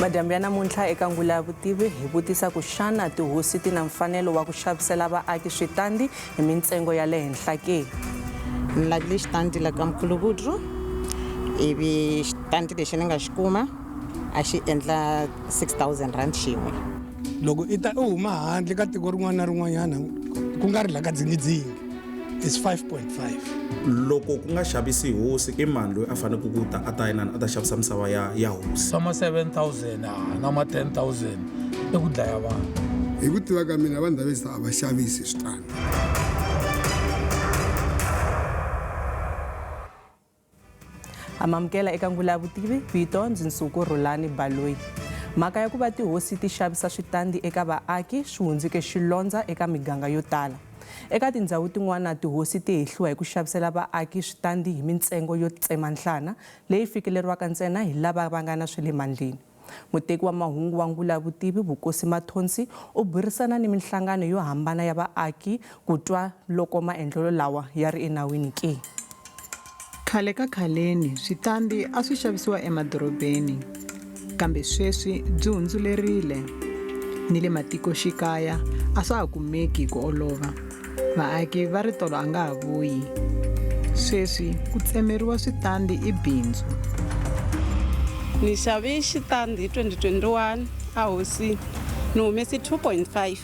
Madyambu ya namuntlha eka Ngula ya Vutivi hi vutisa ku xana tihosi ti na mfanelo wa ku xavisela vaaki switandi hi mintsengo ya le henhla ke? Ni lavile xitandi la ka Mkhulubudru ivi xitandi lexi ni nga xi kuma a xi endla 6000 rand xin'we. Loko i ta i huma handle ka tiko rin'wana na rin'wanyana ku nga ri la ka Dzingidzingi is 5.5. Loko ku nga xavisi hosi i mani loyi a faneleke ku ta a ta inani a ta xavisa misava ya ya hosi? Swa ma 7000 ha na ma 10000 i ku dlaya vanhu. Hi ku tiva ka mina va Ndabezitha a va xavisi switandi. Amamukela eka Ngula ya Vutivi, vito ndzi Nsuku Rhulani Baloyi. Mhaka ya ku va tihosi ti xavisa switandi eka vaaki swi hundzuke xilondza eka miganga yo tala. Eka tindzhawu tin'wana tihosi ti hehliwa hi ku xavisela vaaki switandi hi mintsengo yo tsema nhlana leyi fikeleriwaka ntsena hi lava va nga na swa le mandleni. Muteki wa mahungu wa Ngula ya Vutivi, Vukosi Mathonsi, u burisana ni minhlangano yo hambana ya vaaki ku twa loko maendlelo lawa ya ri enawini ke. Khale ka khaleni, switandi a swi xavisiwa emadorobeni. Kambe sweswi byi hundzulerile. Ni le matiko-xikaya a swa ha kumeki hi ku olova. Vaaki va ri tolo a nga ha vuyi. Sweswi ku tsemeriwa switandi i bindzu. Ni xave xitandi hi 2021 a hosini ni humese 2.5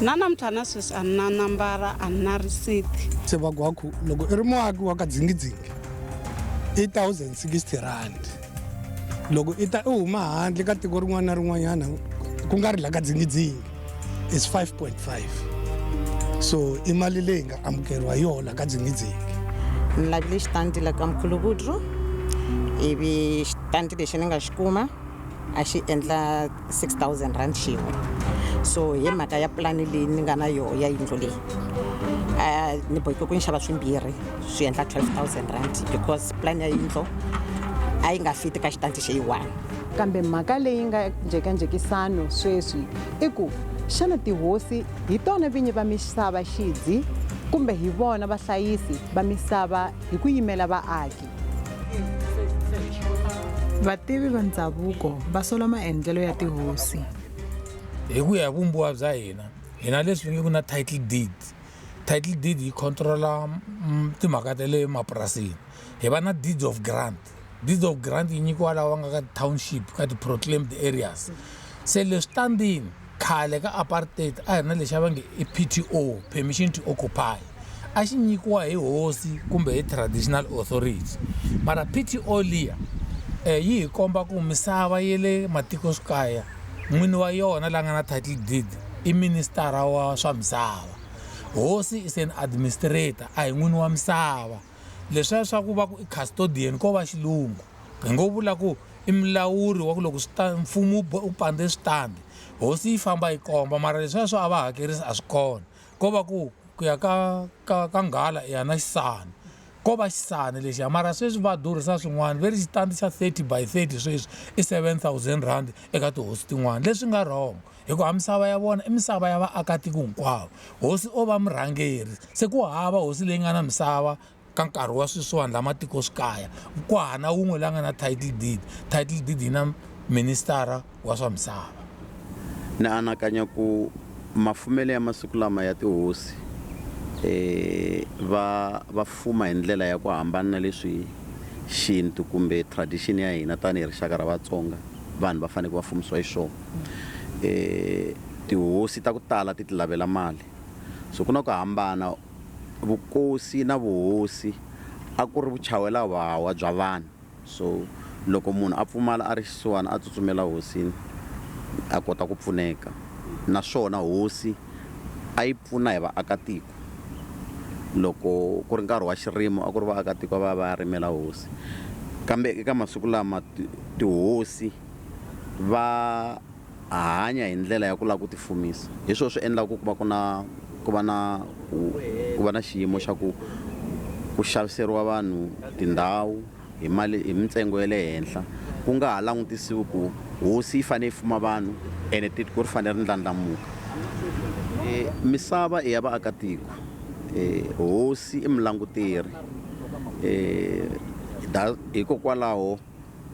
na namuntlha na sweswi a ni na nambara a ni na risiti. Se va ku ku loko i ri muaki wa ka Dzingidzingi i 1060 rand loko i ta i huma handle ka tiko rin'wana na rin'wanyana ku nga ri la ka Dzingidzingi is 5.5 so i mali leyi nga amukeriwa hi yona ka Dzingidzingi. Ni lavile xitandi la ka Mkhulubudru ivi xitandi lexi ni nga xi kuma a xi endla 6000 rand xin'we so hi mhaka ya pulani leyi ni nga na yoho ya yindlu leyi ni boheke ku ni xava swimbirhi swi endla 12000 rand because pulani ya yindlu a yi nga fiti ka xitandi xi yi one. Kambe mhaka leyi nga njhekanjhekisano sweswi i ku, xana tihosi hi tona vinyi va misava xidzi kumbe hi vona vahlayisi va misava hi ku yimela vaaki? Vativi va ndzhavuko va sola maendlelo ya tihosi. Hi ku ya hi vumbiwa bya hina, hina leswi nge ku na title deed. Title deed yi control-a timhaka ta le mapurasini. Hi va na deeds of grant. Deeds of grant yi nyikiwa lava va nga ka ti-township ka ti-proclaimed areas. Se leswi tandini khale ka apartheid a hi ri na lexi a va nge i P_T_O, permission to occupy. A xi nyikiwa hi hosi kumbe hi traditional authority mara P_T_O liya yi hi komba ku misava ya le matikoxikaya n'wini wa yona la nga na title deed i minister wa swa misava. Hosi is an administrator a hi n'wini wa misava. Leswiya swa ku va ku i custodian ko va xilungu hi ngo vula ku i mulawuri wa ku loko swi ta mfumo wu pandze switandi hosi yi famba yi komba mara leswiya swo a va hakerisi a swi kona ko va ku ku ya ka ka ka nghala i ya na xisana ko va xisana lexiya mara sweswi va durhisa swin'wana ve ri xitandi xa 30 by 30 sweswi i 7000 rand eka tihosi tin'wana leswi nga wrong hikuva misava ya vona i misava ya vaakatiko hinkwavo hosi o va murhangeri se ku hava hosi leyi nga na misava ka nkarhi wa sweswiwani la matikoxikaya ku hava na wun'we la nga na title deed title deed yi na ministara wa swa misava. Ni anakanya ku mafumelo ya masiku lama ya tihosi va va fuma hi ndlela ya ku hambana na leswi xintu kumbe tradition ya hina tanihi rixaka ra Vatsonga vanhu va faneleke va fumisiwa xiswona. Tihosi ta ku tala ti ti lavela mali so ku na ku hambana vukosi na vuhosi a ku ri vuchawela-hwawa bya vanhu. So loko munhu a pfumala a ri xisiwana a tsutsumela hosini a kota ku pfuneka naswona hosi a yi pfuna hi vaakatiko loko ku ri nkarhi wa xirimo a ku ri vaakatiko a va ya va ya rimela hosi kambe eka masiku lama tihosi va hanya hi ndlela ya ku lava ku tifumisa hi swona swi endlaka ku va ku na ku va na ku va na xiyimo xa ku ku xaviseriwa vanhu tindhawu hi mali hi mintsengo ya le henhla ku nga ha langutisiwi ku hosi yi fanele yi fuma vanhu ene tiko ri fanele ri ndlandlamuka misava i ya vaakatiko hosi i mulanguteri hikokwalaho.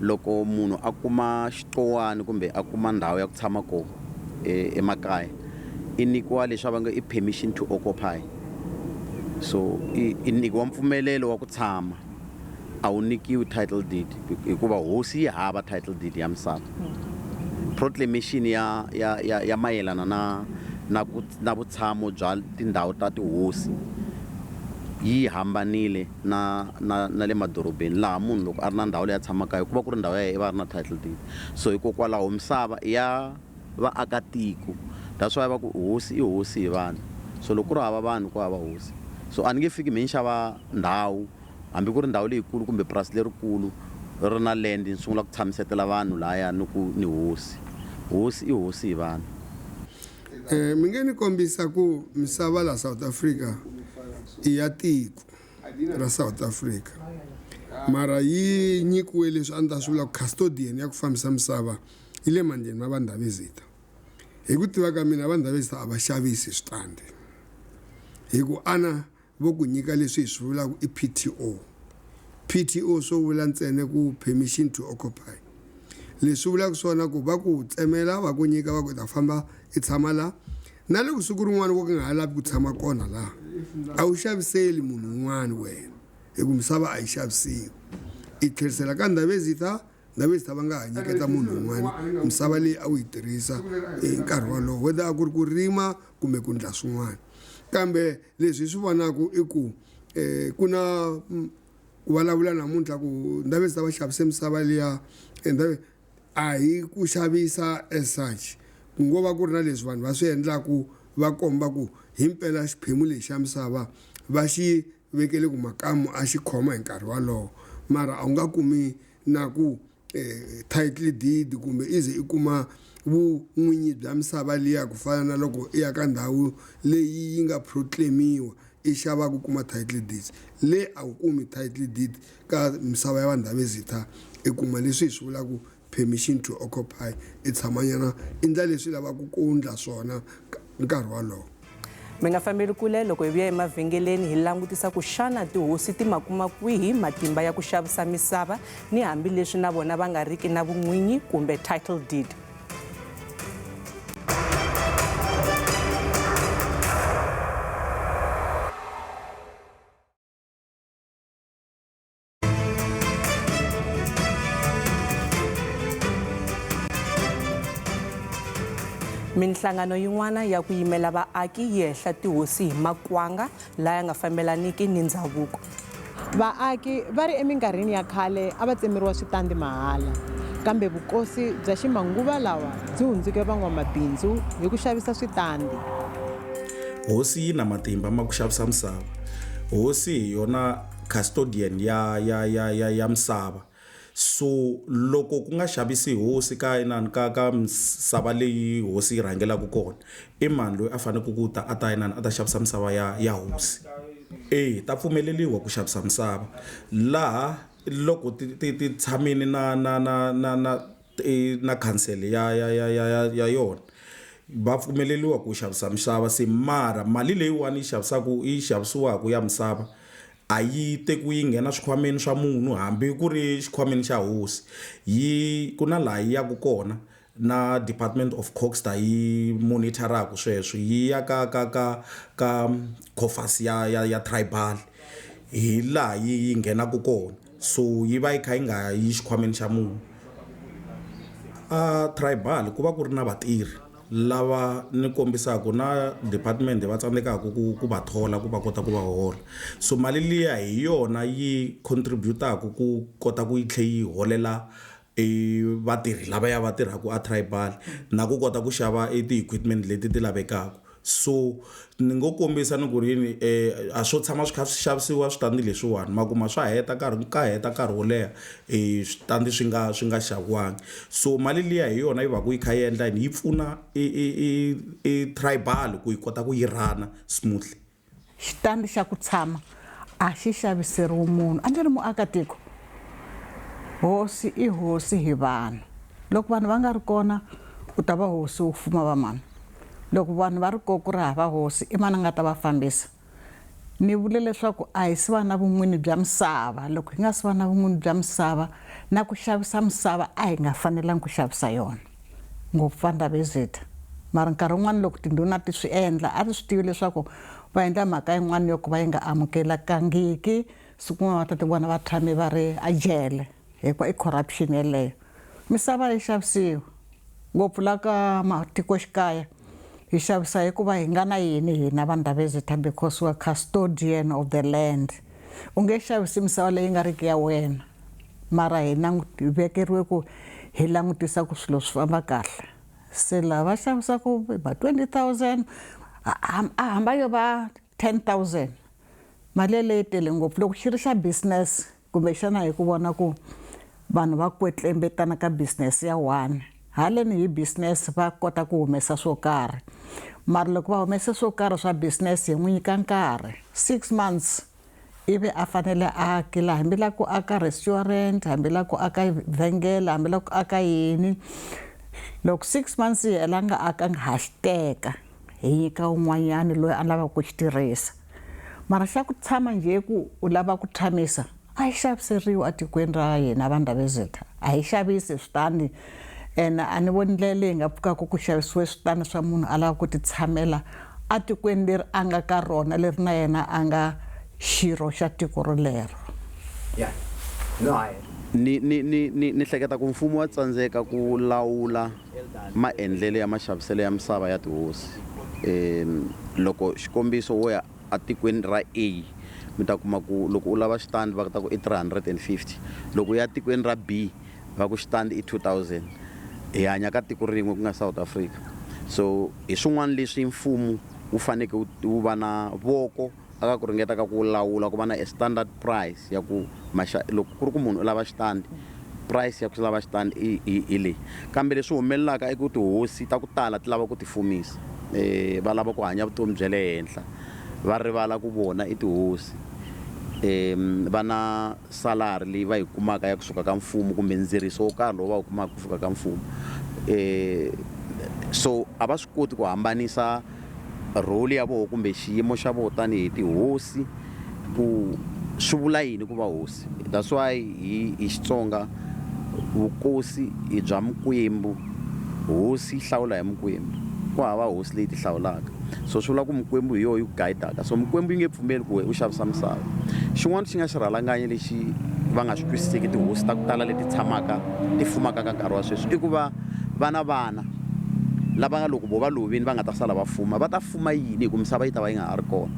Loko munhu a kuma xiqowani kumbe a kuma ndhawu ya ku tshama kona emakaya i nyikiwa leswi va nge i permission to occupy so i nyikiwa mpfumelelo wa ku tshama a wu nyikiwi title deed hikuva hosi yi hava title deed ya misava proclamation ya ya ya ya mayelana na na ku na vutshamo bya tindhawu ta tihosi yi hambanile na na na le madorobeni laha munhu loko a ri na ndhawu leyi a tshamaka ku va ku ri ndhawu ya yena i va a ri na title deed so hikokwalaho misava i ya vaakatiko that's why va ku hosi i hosi hi vanhu so loko ku ri hava vanhu ku hava hosi so a ni nge fiki me ni xava ndhawu hambi ku ri ndhawu leyikulu kumbe purasi lerikulu ri na land ni sungula ku tshamisetela vanhu lahaya ni ku ni hosi hosi i hosi hi vanhu Eh, mi nge ni kombisa ku misava la South Africa i ya tiko ra South Africa mara yi nyikiwe leswi a ni ta swi vula ku custodian ya ku fambisa misava yi le mandleni ma va Ndhavezitha hi ku tiva ka mina va Ndhavezitha a va xavisi switandi hi ku ana vo ku nyika leswi hi swi vulaka i PTO PTO swo vula ntsena ku permission to occupy leswi vulaka swona ku va ku tsemela va ku nyika va ku ta famba i tshama la na loko siku rin'wana wo ka nga ha lavi ku tshama kona laha a wu xaviseli munhu un'wana wena hi ku misava a yi xavisiwi i tlherisela ka Ndhavezitha Ndhavezitha va nga ha nyiketa munhu un'wana misava leyi a wu yi tirhisa hi nkarhi wolowo whether a ku ri ku rima kumbe ku ndla swin'wana kambe leswi hi swi vonaka i ku um ku na ku vulavula namuntlha ku Ndhavezitha va xavise misava liya ndhawu a hi ku xavisa as such ku ngo va ku ri na leswi vanhu va swi endlaku va komba ku himpela xiphemu lexi xa misava va xi vekele ku makamu a xi khoma hi nkarhi wolowo mara a wu nga kumi na ku eh, title deed kumbe ize i kuma vun'winyi bya misava liya ku fana na loko i ya ka ndhawu leyi yi nga proclaimiwa i xava ku kuma title deeds le a wu kumi title deed ka misava ya vandhavezitha i kuma leswi hi swi vulaka permission to occupy i tshamanyana i ndla leswi lavaka ku ndla swona nkarhi wolowo Mi nga fambeli kule loko hi vuya emavhengeleni hi langutisa ku xana tihosi ti ma kuma kwihi matimba ya ku xavisa misava ni hambileswi na vona va nga riki na vun'winyi kumbe title deed. Minhlangano yin'wana ya ku yimela vaaki yi hehla tihosi hi makwanga laya nga fambelaniki ni ndzhavuko. Vaaki va ri eminkarhini ya khale a va tsemeriwa switandi mahala, kambe vukosi bya ximanguva lawa byi hundzuke van'wamabindzu hi ku xavisa switandi. Hosi yi na matimba ma ku xavisa misava. Hosi hi yona custodian ya ya ya ya ya misava so loko ku nga xavisi hosi ka inani ka ka misava leyi hosi yi rhangelaka kona i mani loyi a faneleke ku ta a ta inani a ta xavisa misava ya ya hosi e ta pfumeleriwa ku xavisa misava laha loko ti ti ti tshamile na na na na na na khansele ya ya ya ya ya ya yona va pfumeleriwa ku xavisa misava se mara mali leyiwani yi xavisaka yi xavisiwaka ya misava a yi tekiwi yi nghena swikhwameni swa munhu hambi ku ri xikhwameni xa hosi yi ku na laha yi yaka kona na department of coxter yi monitor-aku sweswo yi ya ka ka ka ka coffers ya ya ya tribal hi laha yi yi nghenaka kona so yi va yi kha yi nga yi xikhwameni xa munhu a tribal ku va ku ri na vatirhi lava ni kombisaka na department va tsandzekaka ku ku va thola ku va kota ku va hola so mali liya hi yona yi contributaka ku kota ku yi tlhe yi holela e vatirhi lavaya va tirhaka a tribal na ku kota ku xava e ti-equipment leti ti lavekaka so ni ngo kombisa ni ku ri yini um a swo tshama swi kha swi xavisiwa switandi leswiwani ma kuma swa heta nkarhi ka heta nkarhi wo leha um switandi swi nga swi nga xaviwangi so mali liya hi yona yi va ku yi kha yi endla yini yi pfuna i i i i tribal ku yi kota ku yi rhana smoothly Xitandi xa ku tshama a xi xaviseriwi munhu. A ni ri muakatiko? Hosi i hosi hi vanhu. Loko vanhu va nga ri kona, u ta va hosi u fuma va mani? Loko vanhu va ri kona ku ri hava hosi, i mani a nga ta va fambisa? Ni vule leswaku a hi si va na vun'wini bya misava. Loko hi nga si va na vun'wini bya misava, Na ku xavisa misava a hi nga fanelangi ku xavisa yona ngopfu va Ndabezitha. Mara nkarhi wun'wana loko tindhuna ti swi endla a ti swi tivi leswaku va endla mhaka yin'wana yo ku va yi nga amukelekangiki siku rin'wana va ta ti vona va tshame va ri ejele hikuva i corruption yeleyo. Misava yi xavisiwa ngopfu la ka matikoxikaya hi xavisa hikuva hi nga na yini hina va Ndabezitha because we are custodian of the land. U nge xavisi misava leyi nga riki ya wena mara hi hi vekeriwe ku hi langutisa ku swilo swi famba kahle. Se lava va xavisaka va 20 000 a hamba yo va 10 000 mali yeleyo yi tele ngopfu loko xi ri xa business kumbexana hi ku vona ku vanhu va kwetlembetana ka business ya one haleni hi business va kota ku humesa swo karhi mara loko va humese swo karhi swa business hi n'wi nyika nkarhi 6 months ivi a fanele a akela hambi la ku aka restaurant hambi la ku aka vhengele hambi la ku aka yini loko 6 months yi hela nga akanga ha xi teka hi nyika un'wanyani loyi a lavaka ku xi tirhisa mara xa ku tshama njhe ku u lava ku tshamisa a yi xaviseriwi etikweni ra hina va Ndabezitha a hi xavisi switandi ene a ni voni ndlela leyi nga pfukaka ku xavisiwe switandi swa munhu a lava ku ti tshamela etikweni leri a nga ka rona leri na yena a nga xirho xa tiko rolero. Yeah. No, I... Ni ni ni ni ni hleketa ku mfumo wa tsandzeka ku lawula maendlelo ya maxaviselo ya misava ya tihosi. Loko xikombiso wo ya atikweni ra A mi ta kuma ku loko u lava xitandi va ta ku i 350 loko u ya tikweni ra B va ku xitandi i 2000 hi hanya ka tiko rin'we ku nga South Africa so hi swin'wana leswi mfumo wu faneke wu va na voko aka ku ringeta ka ku lawula ku va na a standard price ya ku loko ku ri ku munhu u lava xitandi price ya ku lava xitandi i i i leyi kambe leswi humelelaka i ku tihosi ta ku tala ti lava ku tifumisa va lava ku hanya vutomi bya le henhla va rivala ku vona i tihosi va na salary leyi va yi kumaka ya kusuka ka mfumo kumbe ndzeriso wo karhi lowu va wu kumaka kusuka ka mfumo so a va swi koti ku hambanisa role ya vona kumbe xiyimo xa vona tanihi tihosi ku swi vula yini ku va hosi that's why hi hi Xitsonga vukosi i bya mikwembu hosi yi hlawula hi mikwembu ku hava hosi leyi ti hlawulaka so swi vula ku mikwembu hi yona yi ku guide-aka so mikwembu yi nge pfumeli ku wena u xavisa misava xin'wana xi nga xirhalanganyi lexi va nga swi twisiseki tihosi ta ku tala leti tshamaka ti fumaka ka nkarhi wa sweswi i ku va va na vana lava nga loko vo va lovini va nga ta sala va fuma va ta fuma yini hi ku misava yi ta va yi nga ha ri kona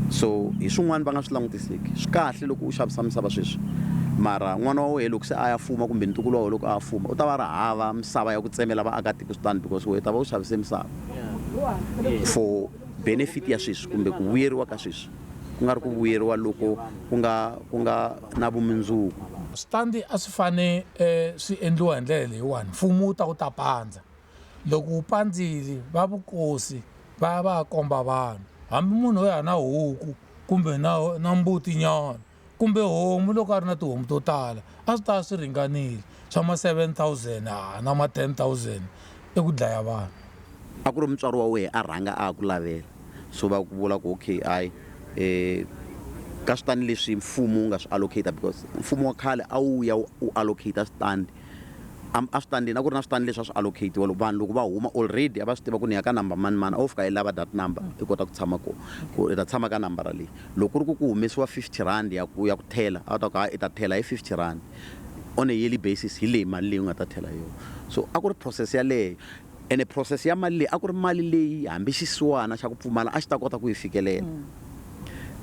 so hi swin'wana va nga swi langutiseki swi kahle loko u xavisa misava sweswi mara n'wana wa wena loko se a ya fuma kumbe ntukulu wa wena loko a ya fuma u ta va ri hava misava ya ku tsemela vaakatiko switandi because wena u ta va u xavise misava for benefit ya sweswi kumbe ku vuyeriwa ka sweswi ku nga ri ku vuyeriwa loko ku nga ku nga na vumundzuku. Switandi a swi fane swi endliwa hi ndlela leyiwani mfumo wu ta wu ta pandza loko wu pandzile va vukosi va ya va ya komba vanhu hambi munhu o ya na huku kumbe na na mbuti nyana kumbe homu loko a ri na tihomu to tala a swi ta swi ringanile swa ma 7000 ha na ma 10000 i ku dlaya vanhu. A ku ri mutswari wa wehe a rhanga a ku lavela so va ku vula ku okay hayi ka switandi leswi mfumo wu nga swi allocate because mfumo wa khale a wu ya wu allocate switandi a switandini a ku ri na switandi leswi a swi allocate-iwa loko vanhu loko va huma already a va swi tiva ku ni ya ka number mani mani a wo fika i lava that number i kota ku tshama kona ku i ta tshama ka nambara leyi loko ku ri ku ku humesiwa 50 rand ya ku ya ku thela a va ta ku hayi i ta thela hi 50 rand on a yearly basis hi leyi mali leyi u nga ta thela hi yona so a ku ri process yaleyo ene process ya mali leyi a ku ri mali leyi hambi xisiwana xa ku pfumala a xi ta kota ku yi fikelela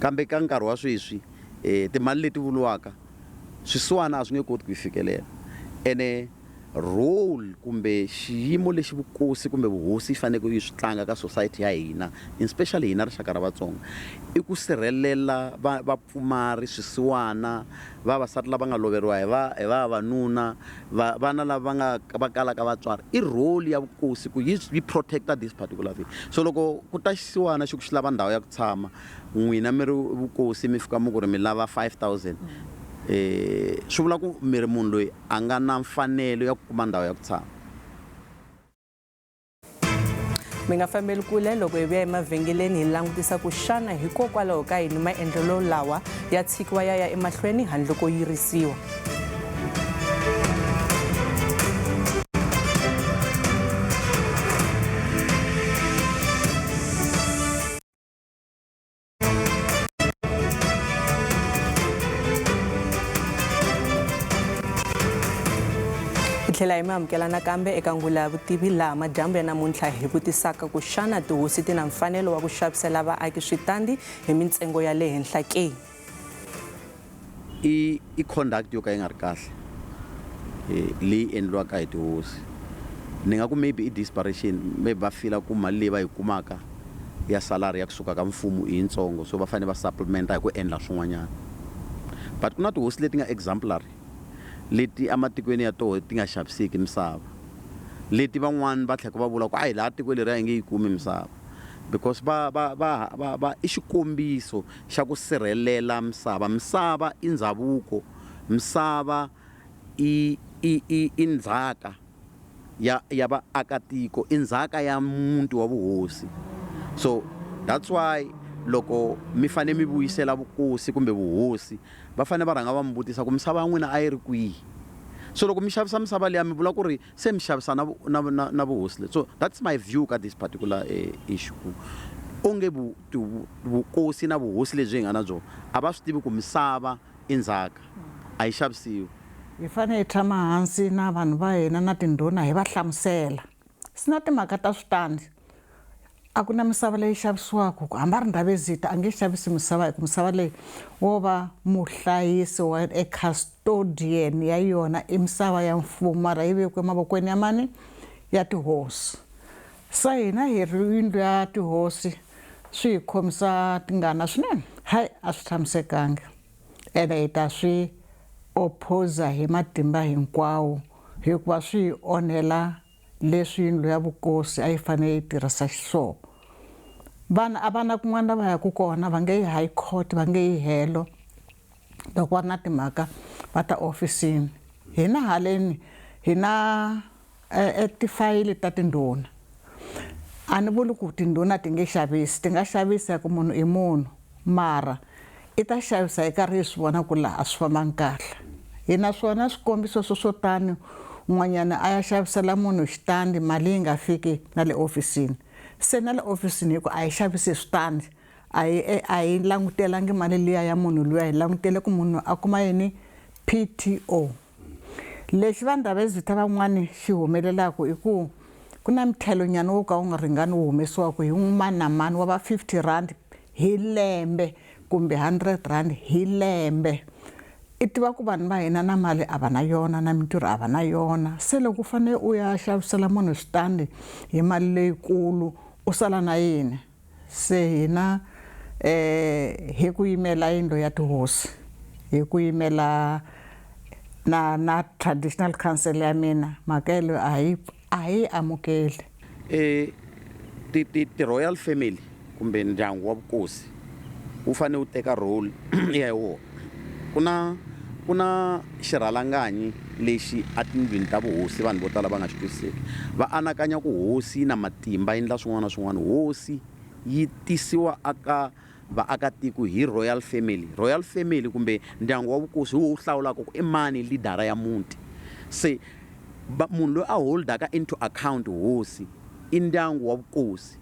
kambe ka nkarhi wa sweswi timali leti vuriwaka swisiwana a swi nge koti ku yi fikelela ene role kumbe xiyimo lexi vukosi kumbe vuhosi yi faneleke yi swi tlanga ka society ya hina especially hina rixaka ra Vatsonga i ku sirhelela va vapfumari swisiwana vavasati lava nga loveriwa hi va hi vavanuna va vana lava nga va kalaka vatswari i role ya vukosi ku yi yi protect-a this particular thing so loko ku ta xisiwana xi ku xi lava ndhawu ya ku tshama n'wina mi ri vukosi mi fika mi ku ri mi lava 5000 swi vula ku mi ri munhu loyi a nga na mfanelo ya ku kuma ndhawu ya ku tshama. Mi nga fambeli kule loko hi vuya emavhengeleni hi langutisa ku xana hikokwalaho ka yini maendlelo lawa ya tshikiwa ya ya emahlweni handle ko yirisiwa. Hi tlhela hi mi amukela nakambe eka ngula ya vutivi laha madyambu ya namuntlha hi vutisaka ku xana tihosi ti na mfanelo wa ku xavisela vaaki switandi hi mintsengo ya le henhla ke? I i conduct yo ka yi nga ri kahle eh, leyi endliwaka hi tihosi ni nga ku maybe i desperation maybe va fila ku mali leyi va yi kumaka ya salary ya kusuka ka mfumo i yitsongo so va fanele va supplementa hi ku endla swin'wanyana but ku na tihosi leti nga exemplary leti ematikweni ya toho ti nga xaviseki misava leti van'wani va tlhela va vula ku a hi laha tiko leri a hi nge yi kumi misava because va va va va va i xikombiso xa ku sirhelela misava misava i ndhavuko misava i i i i ndzhaka ya ya vaakatiko i ndzhaka ya muti wa vuhosi so that's why loko mi fane mi vuyisela vukosi kumbe vuhosi va fanele va rhanga va mi vutisa ku misava ya n'wina a yi ri kwihi so loko mi xavisa misava liya mi vula ku ri se mi xavisa na na na, na vuhosi lebyi so that's my view ka this particular issue ku onge vukosi na vuhosi lebyi hi nga na byona a va swi tivi ku misava i ndzhaka a yi xavisiwi Hi fanele hi tshama hansi na vanhu va hina na tindhuna hi va hlamusela swi na timhaka ta switandi a ku na misava leyi xavisiwaka ku hambi a ri Ndhavezitha a nge xavisi misava hi ku misava leyi wo va muhlayisi wa e custodian ya yona i misava ya mfumo mara yi vekiwe mavokweni ya mani ya tihosi se hina hi ri yindlu ya tihosi swi hi khomisa tingana swinene hayi a swi tshamisekanga ene hi ta swi opposa hi matimba hinkwawo hikuva swi hi onhela leswi yindlu ya vukosi a yi fanele yi tirhisa xiswona vanhu a va na kun'wana la va yaka kona va nge yi high court va nge yi helo loko va ri na timhaka va ta ofisini hina haleni hi na tifayili ta tindhuna a ni vuli ku tindhuna ti nge xavisi ti nga xavisa hi ku munhu i munhu mara i ta xavisa hi karhi hi swi vona ku laha a swi fambangi kahle hi na swona swikombiso swo swo tani un'wanyana a ya xavisela munhu xitandi mali yi nga fiki na le ofisini se na le ofisini hi ku a yi xavisi switandi a hi a hi langutelangi mali liya ya munhu luya hi langutele ku munhu a kuma yini P_T_O lexi va Ndhavezitha van'wani xi humelelaku i ku ku na mithelonyana wo ka wu nga ringani wu humesiwaku hi mani na mani wa va 50 rand hi lembe kumbe 100 rand hi lembe i tiva ku vanhu va hina na mali a va na yona na mintirho a va na yona se loko u fanele u ya xavisela munhu xitandi hi mali leyikulu u sala na yini se hina hi ku yimela yindlu ya tihosi hi ku yimela na na traditional council ya mina mhaka yeleyo a hi a hi amukeli e ti ti ti-royal family kumbe ndyangu wa vukosi wu fanele wu teka role ya wona ku na ku na xirhalanganyi lexi etindlwini ta vuhosi vanhu vo tala va nga xi twisiseki va anakanya ku hosi yi na matimba yi endla swin'wana na swin'wana hosi yi tisiwa aka vaakatiko hi royal family royal family kumbe ndyangu wa vukosi hi wo wu hlawulaka ku i mani leadera ya muti se munhu loyi a holdaka into account hosi i ndyangu wa vukosi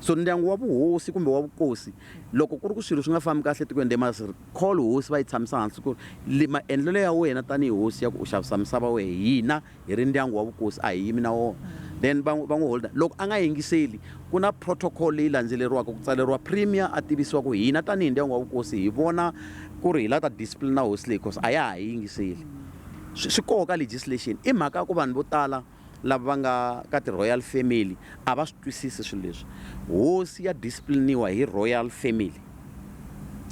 so ndyangu wa vuhosi kumbe wa vukosi loko ku ri ku swilo swi nga fambi kahle etikweni they must call hosi va yi tshamisa hansi ku ri maendlelo ya wena tanihi hosi ya ku u xavisa misava wehe hina hi ri ndyangu wa vukosi a hi yimi na wona then va va n'wi holda loko a nga yingiseli ku na protocol leyi landzeleriwaka ku tsaleriwa premier a tivisiwa ku hina tanihi ndyangu wa vukosi hi vona ku ri hi la ta discipline na hosi leyi cause a ya ha yingiseli swi koho ka legislation i mhaka ya ku vanhu vo tala lava va nga ka ti-royal family a va swi twisisi swilo leswi hosi ya discipliniwa hi royal family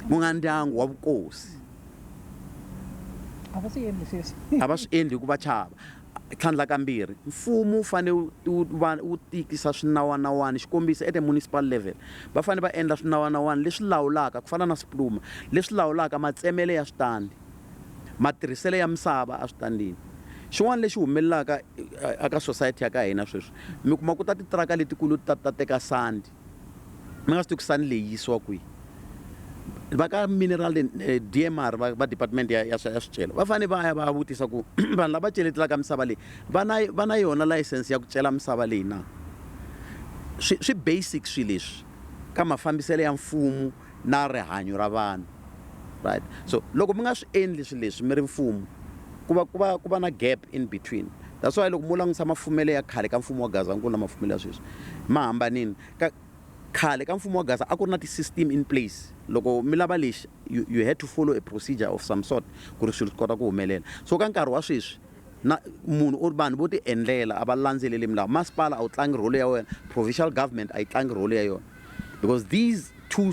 ku nga ndyangu wa vukosi a va swi endli sweswi a va swi endli hikuva chava tlhandla kambirhi mfumo wu fanele wu va wu tikisa swinawanawani xikombiso at a municipal level va fanele va endla swinawanawani leswi lawulaka ku fana na swipluma leswi lawulaka matsemele ya switandi matirhiselo ya misava eswitandini xin'wana lexi humelelaka aka society ya ka hina sweswi mi kuma ku ta titiraka letikulu ta ta teka sandi mi nga swi tivi ku sandi leyi yisiwa kwihi va ka mineral D_M_R va va department ya ya ya swicelwa va fanele va ya va ya vutisa ku vanhu lava celetelaka misava leyi va na va na yona license ya ku cela misava leyi na swi swi basic swilo leswi ka mafambiselo ya mfumo na rihanyo ra vanhu right so loko mi nga swi endli swilo leswi mi ri mfumo Ku va ku va ku va na gap in between. That's why loko mo langutisa mafumelo ya khale ka mfumo wa Gazankulu na mafumelo ya sweswi ma hambanile. Ka khale ka mfumo wa Gaza a ku ri na ti-system in place. Loko mi lava lexi you, you had to follow a procedure of some sort ku ri swilo swi kota ku humelela. So ka nkarhi wa sweswi na munhu u vanhu vo ti endlela a va landzeleli milawu. Masipala a wu tlangi role ya wena, provincial government a yi tlangi role ya yona because these two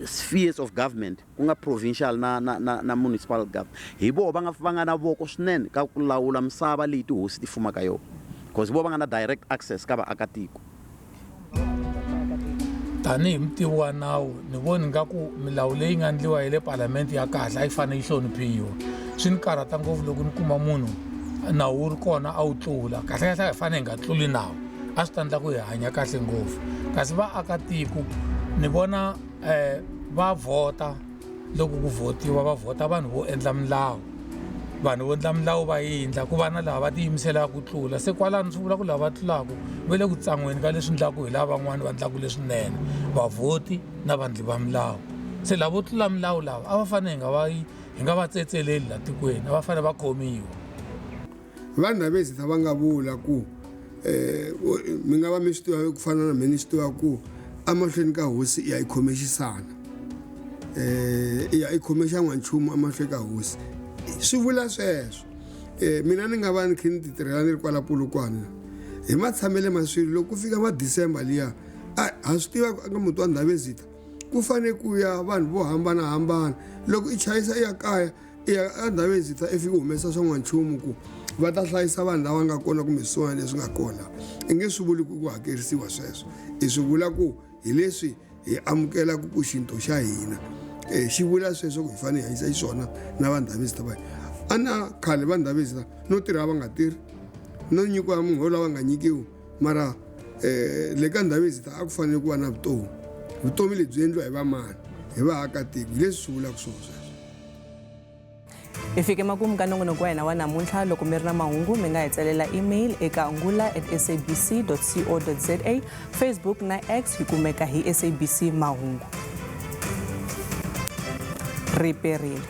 spheres of government ku nga provincial na na na, na municipal government hi voho va nga va nga na voko swinene ka ku lawula misava leyi tihosi ti fumaka yona because vo va nga na direct access ka vaakatiko. Tanihi mutivi wa nawu ni voni nga ku milawu leyi nga ndliwa hi le palamende ya kahle a yi fanele yi hloniphiwa. Swi ni karhata ngopfu loko ni kuma munhu nawu wu ri kona a wu tlula. Kahlekahle a hi fanele hi nga tluli nawu a swi ta endla ku hi hanya kahle ngopfu. Kasi vaakatiko ni vona um va vhota loko ku vhotiwa va vhota vanhu vo endla milawu. Vanhu vo endla milawu va endla ku va na lava va tiyimiselaka ku tlula se kwalano swi vula ku lava va tlulaka va le ku tsan'weni ka leswi endlaku hi lava van'wani va endlaku leswinene vavhoti na vandli va milawu. Se lavo tlula milawu lava a va fanele hi nga va hi nga va tsetseleli la tikweni a va fanele va khomiwa. Vanhu lava va nga vula ku um mi nga va mi swi tiva ku fana na mina ni swi tiva ku emahlweni ka hosi i ya i khome xisana um i ya i khome xa n'wanchumu emahlweni ka hosi swi vula sweswo um mina ni nga va ni khe ni ti tirhela ni ri kwala Polokwane hi matshamele ma swilo loko ku fika ma December liya a ha swi tiva ku aka muti wa Ndhavezitha ku fane ku ya vanhu vo hambanahambana loko i chayisa i ya kaya i ya eNdhavezitha i fika u humesa swa n'wanchumu ku va ta hlayisa vanhu lava nga kona kumbe swin'wana leswi nga kona i nge swi vuli ku ku hakerisiwa sweswo i swi vula ku hi leswi hi amukelaka ku xinto xa hina um xi vula sweswo ku hi fanele hi hanyisa xiswona na va Ndhavezitha va hina a na khale va Ndhavezitha no tirha va nga tirhi no nyikiwa muholo va nga nyikiwi mara um le ka Ndhavezitha a ku fanele ku va na vutomi vutomi lebyi endliwa hi vamani hi vaakatiko hi leswi swi vulaka swona sweswo. Hi fike makumu ka nongonoko wa hina wa namuntlha. Loko mi ri na mahungu mi nga hi tsalela email eka ngula at sabc co za. Facebook na X hi kumeka hi SABC Mahungu. Ri perile.